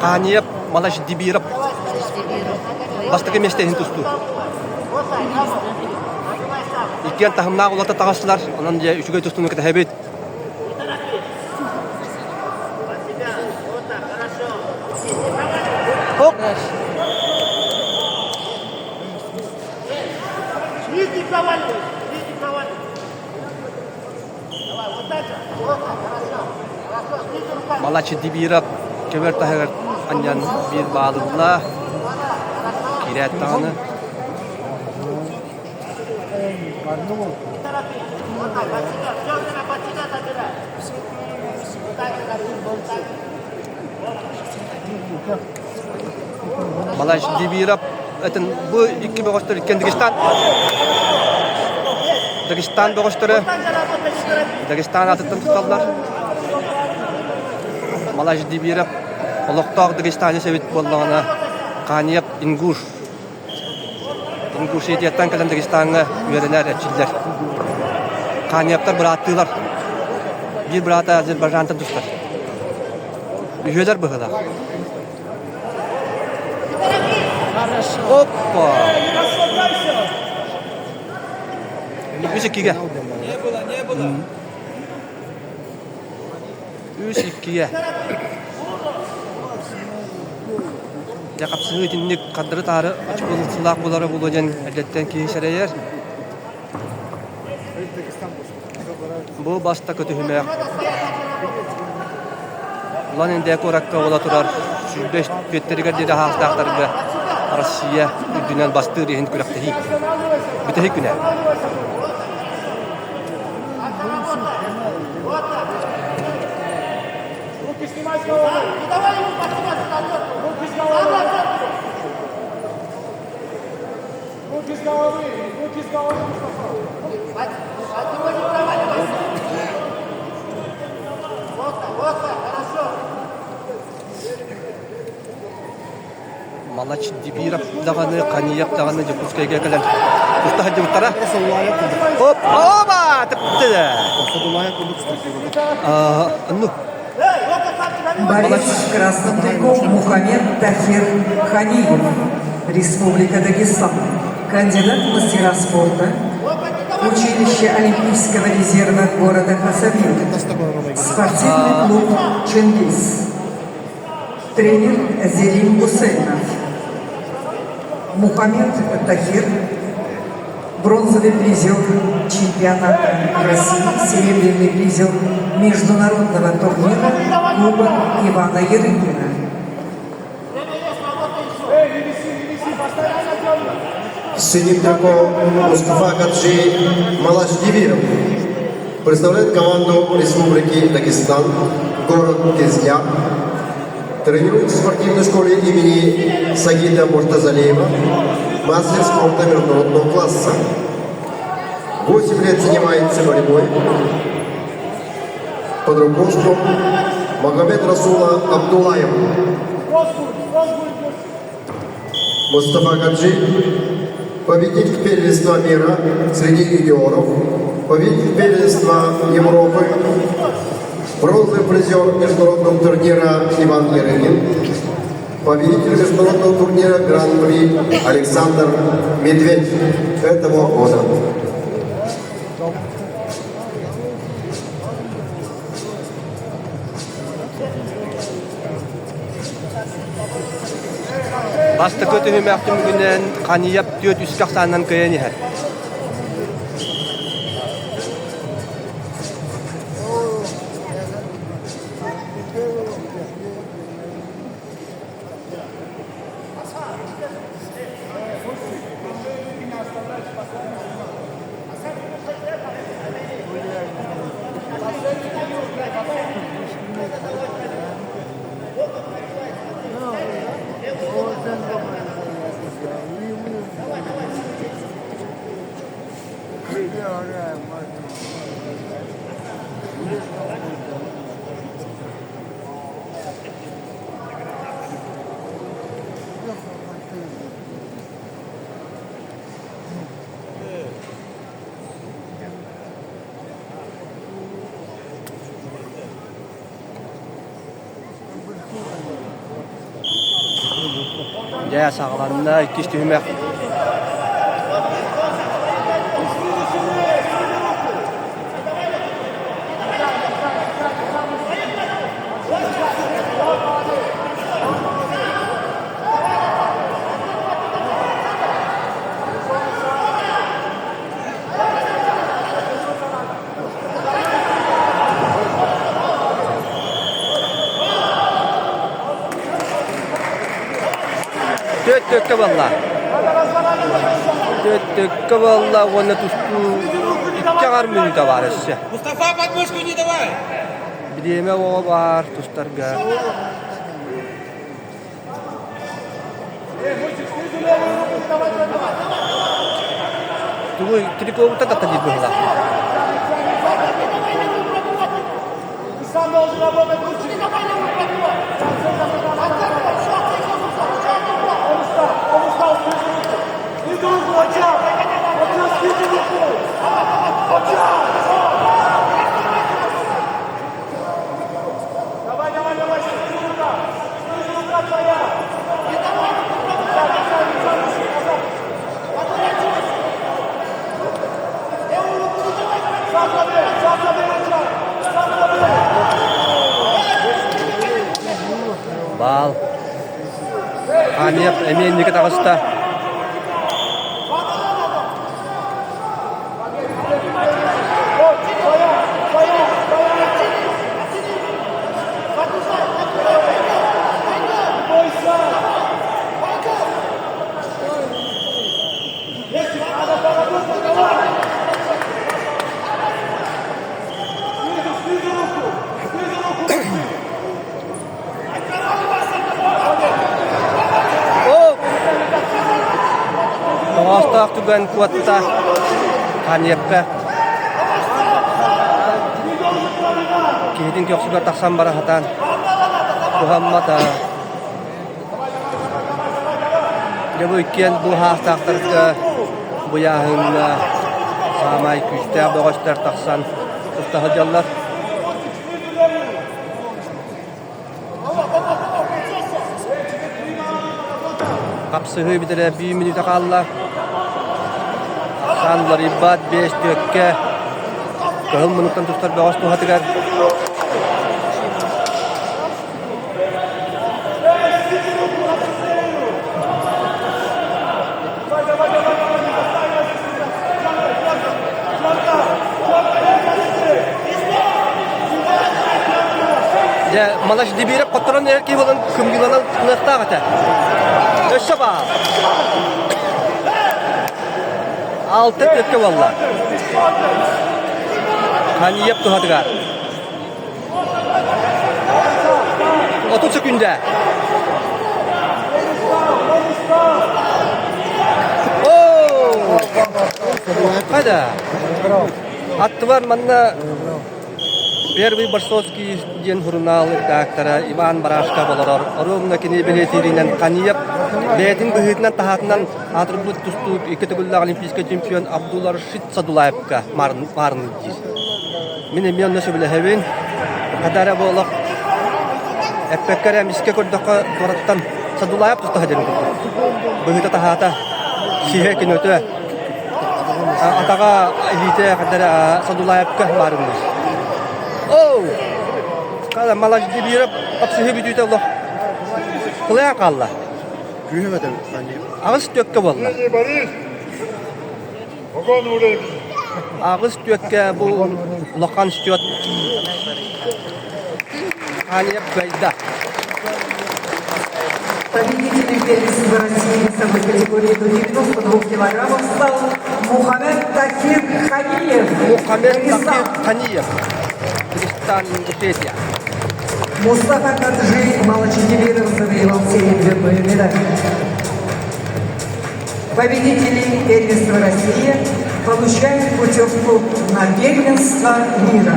Хааньыйап Малашдибиров бастакы миэстэ иһин тустуу. Иккиэн таһымнаах улата таҕыстылар, онон дьэ үчүгэй тустууну кэтэһэбит. Оп! Малачи Дибиров көмөр таһыгар анньан биир баалылла. Киирээт даҕаны. Малач Дибиров этин бу икки бөҕөстөр иккиэн Дагестан Дагестан бөҕөстөрө Дагестан атыттан туталлар. Малач Дибиров олохтоох дагестанец эбит буоллаҕына Ханиев Ингуш Ингушетияттан кэлэн Дагестаҥҥа үөрэнэр эрчиллэр. Ханиевтар бырааттыылар. Биир быраата Азербайджантан тустар. Үһүөлэр быһыылаах. Оппа! Үс иккигэ. Үс иккигэ. Дьэ хапсыһыы итинник хардары-таары очукулсуулаах буолара буолуо диэн эрдэттэн киһи сэрэйэр. Бу бастакы түһүмэх Улан-Удэ куоракка буола турар 105 бүөттэригэр диэри аһаахтаахтарга Россия үрдүнэн бастыыр иһин күрэхтэһии бүтэһик күнэ. Руки с головы! Руки с головы, Мустафа! От него не проваливайся! Вот так, вот так, хорошо! Малач Дибиров даҕаны, Ханиев даҕаны Дьокуускайга кэлэн туста сылдьыбыттара. Оп, оба! Тыптыда! Ну. Борис Краснотриков Мухаммед Тахир Ханиев, Республика Дагестан, кандидат в мастера спорта, Училище Олимпийского резерва города Хасавюрт, спортивный клуб «Чингиз». Тренер Зелим Гусейнов. Мухаммед Тахир, бронзовый призер чемпионата России, серебряный призер международного турнира Кубок Ивана Ярыгина. Синим трико Мустафа Гаджи Малашдивиров представляет команду Республики Дагестан, город Кизляр. Тренируется в спортивной школе имени Сагида Муртазалиева, мастер спорта международного класса. 8 лет занимается борьбой под руководством Магомед Расула Абдулаева. Мустафа Гаджи, победитель первенства мира среди юниоров, победитель первенства Европы, бронзовый призер международного турнира Иван Ерыгин, победитель международного турнира Гран-при Александр Медведь этого года. Бастакы түһүмэх түмүгүнэн Ханиев түөрт үскэ ахсаанынан кыайан иһэр. Дьэ, саҕаланна иккис түһүмэх. Түөрт түөккэ буолла. Түөрт түөккэ буолла уонна тустуу икки аҥар мүнүүтэ баар өссө. Мустафа, подмышку не давай! Бириэмэ оҕо баар тустарга. Тугуй, Триковуттан тахта диир быһыылаах. Сам должен работать лучше. Он устал, он устал, снизу руку. Снизу руку, Очар! Очар, снизу руку! Очар! Давай, давай, давай, снизу рука! Снизу рука твоя! Назад, назад, назад, назад! Сам забей, сам забей, Очар! Сам забей! Баал. Ханиев эмиэ инники таҕыста. Вот, твоя, твоя, твоя! Бойся! Если надо поработать, давай! Снизу, снизу руку! Снизу руку! О! Тоҕоостоох түгэн куотта Ханиевка. Не должен проиграть! Киһитин көхсүгэр тахсан бара сатаан туһаммата. Дьэ бу иккиэн бу хаастаахтарга быйааһыҥҥа саамай күүстээх бөҕөстөр тахсан туста сылдьаллар. Снизу левую! Хапсыһыы бүтэрэ биир мүнүүтэ хаалла. Ахсаан уларыйбат биэс түөккэ кыһыл муннуктан тустар бөҕөс туһатыгар. Давай, давай, давай, давай, не заставляйся себя! Жарко, жарко, жарко, жарко, Дьэ, Малаш Дибирэп хотторон эрэр киһи буолан кымньыыланан ылыахтаах этэ. Өссө баар. Алта түөккэ буолла. Ханиев туһатыгар. 30 секүндэ. Оо! Хайда? Аттыбар манна Первый Борсоцкий диэн сурунаал редактора Иван Барашков олорор. Оруобуна кини бэлиэтииринэн Ханиев бэйэтин быһыытынан-таһаатынан аатырбыт тустуук икки төгүллээх олимпийскай чемпион Абдулрашид Садулаевка маарынныыр диир. Мин эмиэ онно сөбүлэһэбин. Хата эрэ буолуох эппэккэ эрэ эмискэ көрдөххө туораттан Садулаев туста сылдьарын курдук. Быһыыта-таһаата, сиһэ көнөтө Атаҕа илиитэ хайдара Садулаевка баарынныыр. Оу! Хала Малаждибиров хапсыһыы бүтүүтэ олох кылайан хаалла. Күүһүм этэбит Ханиев. Аҕыс түөккэ буолла. Аҕыс түөккэ бу улахан счет Ханиев кыайда. Победителем первенства России весовой категории до 92 килограммов стал Мухаммед Тахир Ханиев. Мухаммед Тахир Дагестан. Ханиев. Дагестан, Ингушетия. Мустафа Каджи Малачидибиров завоевал серебряную медаль. Победители первенства России получают путевку на первенство мира.